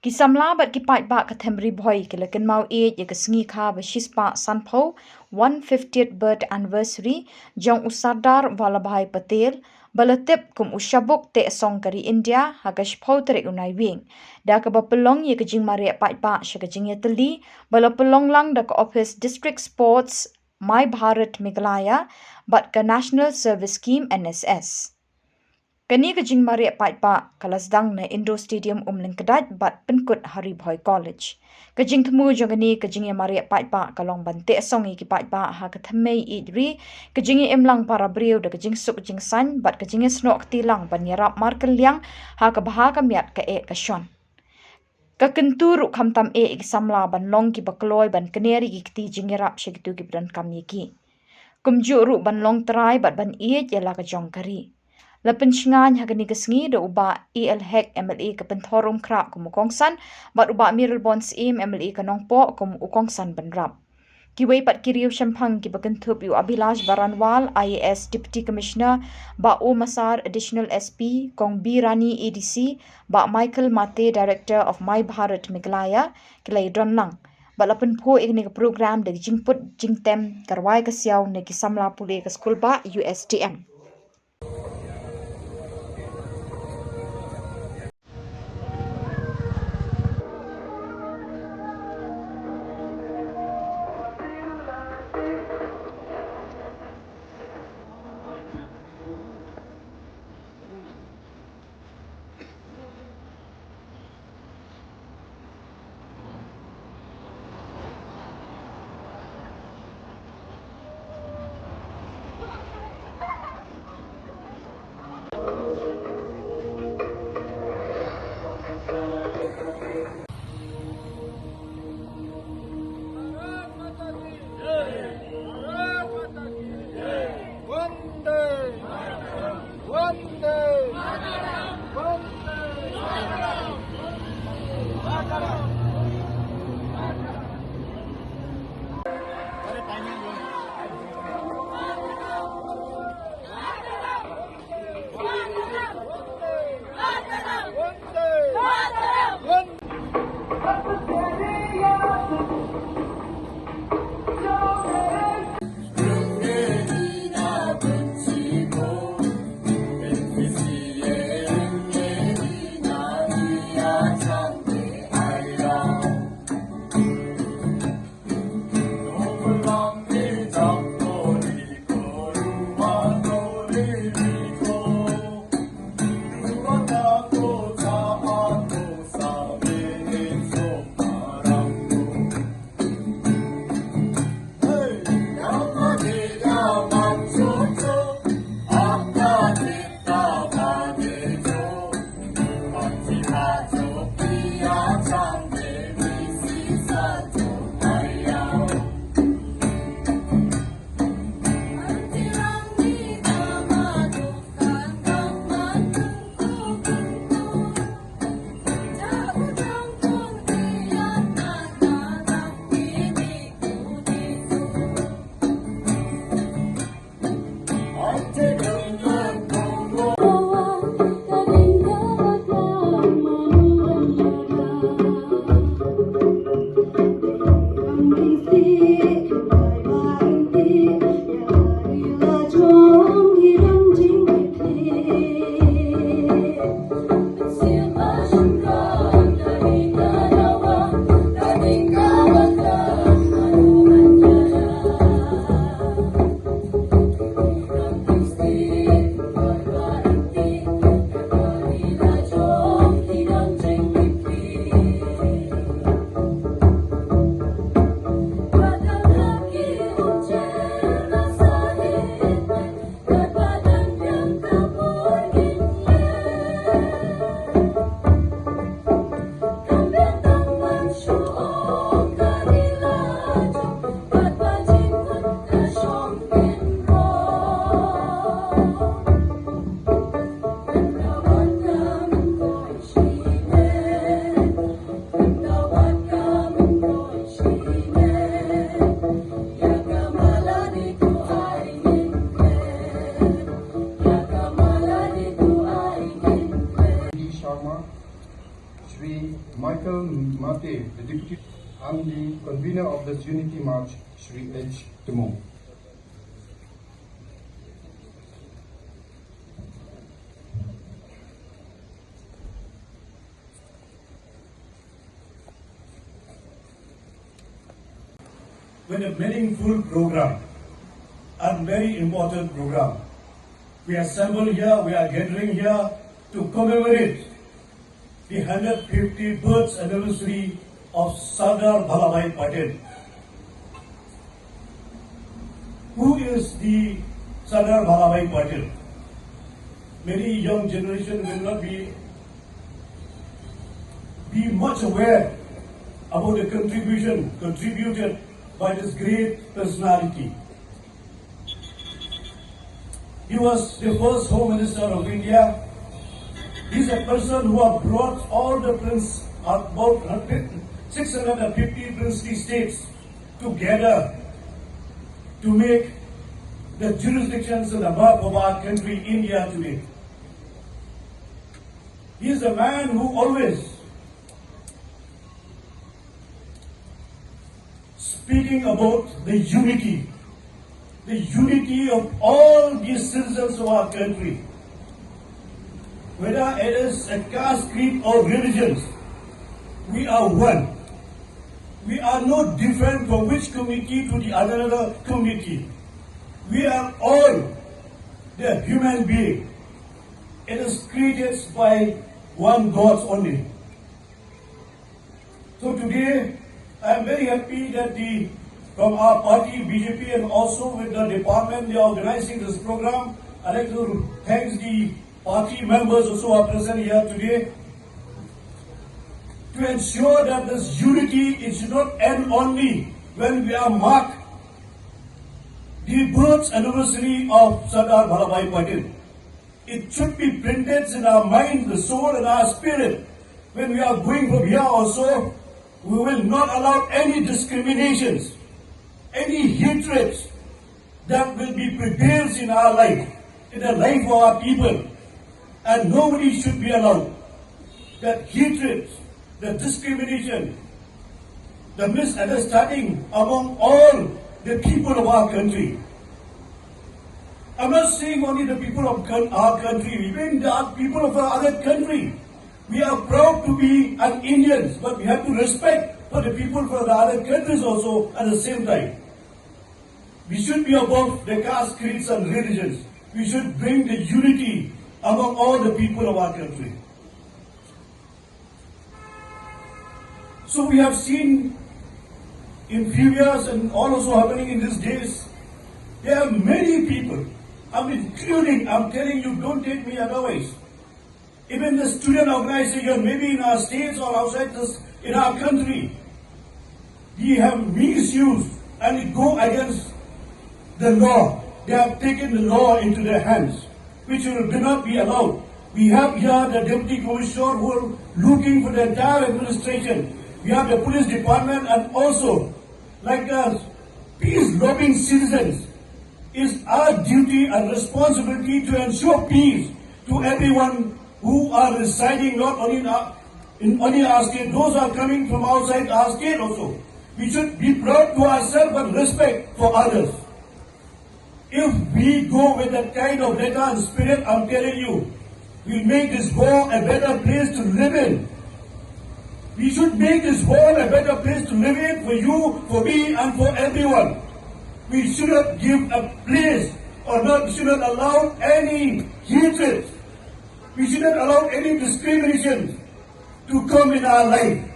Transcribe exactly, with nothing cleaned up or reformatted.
Ki samla bad ki paidbah ka Them Ri Bhoi ki la kynmaw ïeit ïa ka sngi kha ba shispah sanphew, one fiftieth birth anniversary, jong u Sardar Vallabhbhai Patel, ba la tip kum u Shabuk Tehsong ka ri India, ha ka shiphew tarik u Naiwieng, da kaba pynlong ïa ka jingmareh paidbah sha ka jingïatylli ba la pynlong lang da ka ophis District Sports My Bharat Meghalaya bad ka National Service Scheme, N S S. Kane ka jingmareh paidbah ka la sdang na Indoor Stadium Umlyngkdait bad pynkut ha Ri Bhoi College. Ka jingthmu jong kane ka jingïamareh paidbah ka long ban tehsong ïa ki paidbah ha ka thymmei ïeid ri, ka jingïaimlang para briew da ka jingsuk jingsaiñ bad ka jingïasnoh kti lang ban ïarap markylliang ha ka bha ka miat, ka eh ka shon. Ka kyntu ruh khamtam eh ïa ki samla ban long kiba kloi ban kner ïa ki kti jingïarap sha kito kiba donkam ïa ki. Kumjuh ruh ban long trai bad ban ïeit ïa la ka jong ka ri. La pynshngaiñ ha kane ka sngi da u Bah A L Hek, M L A ka Pynthorumkhrah, kum u kongsan, bad u Bah Mayralborn Syiem, M L A ka Nongpoh, kum u kongsan bynrap. Kiwei pat ki riew shemphang kiba kynthup ïa u Abhilash Baranwal, I A S Deputy Commissioner, Bah O Masar, Additional S P, Kong Birani, A D C, Bah Michael Mate, Director of My Bharat Meghalaya, ki la ïadon lang. Bad la pynphuh ïa kane ka program da ka jingput jingtem, ka rwai ka siaw na ki samla pule ka skulbah U S T M. Mate, the deputy, and the convener of this unity march, Shri H Timung. With a meaningful program and very important program. We assemble here, we are gathering here to commemorate the hundred fifty birth anniversary of Sardar Vallabhbhai Patel. Who is the Sardar Vallabhbhai Patel? Many young generation will not be, be much aware about the contribution contributed by this great personality. He was the first Home Minister of India. He's a person who have brought all the prince, about six hundred fifty princely states together to make the jurisdictions and the map of our country, India, today. He is a man who always speaking about the unity, the unity of all the citizens of our country. Whether it is a caste, creed, or religions, we are one. We are no different from which community to the other community. We are all the human being. It is created by one God only. So today, I am very happy that the, from our party, B J P, and also with the department, they are organizing this program. I'd like to thank the party members also who are present here today. To ensure that this unity, it should not end only when we are mark the birth anniversary of Sardar Vallabhbhai Patel. It should be printed in our mind, the soul, and our spirit. When we are going from here also, we will not allow any discriminations, any hatreds that will be prevails in our life, in the life of our people. And nobody should be allowed that hatred, the discrimination, the misunderstanding among all the people of our country. I'm not saying only the people of coun- our country, even the people of other country. We are proud to be an Indians, but we have to respect for the people from the other countries also at the same time. We should be above the caste, creeds, and religions. We should bring the unity among all the people of our country. So we have seen in few years and also happening in these days, there are many people, I'm including, I'm telling you, don't take me otherwise. Even the student organization, maybe in our states or outside this, in our country, they have misused and it go against the law. They have taken the law into their hands, which will, will not be allowed. We have here the deputy commissioner who are looking for the entire administration. We have the police department and also, like us, peace-loving citizens, it's our duty and responsibility to ensure peace to everyone who are residing not only in our, in only our state, those are coming from outside our state also. We should be proud to ourselves but respect for others. If we go with that kind of letter and spirit, I'm telling you, we make this world a better place to live in. We should make this world a better place to live in for you, for me, and for everyone. We should not give a place or not, should not allow any hatred. We should not allow any discrimination to come in our life.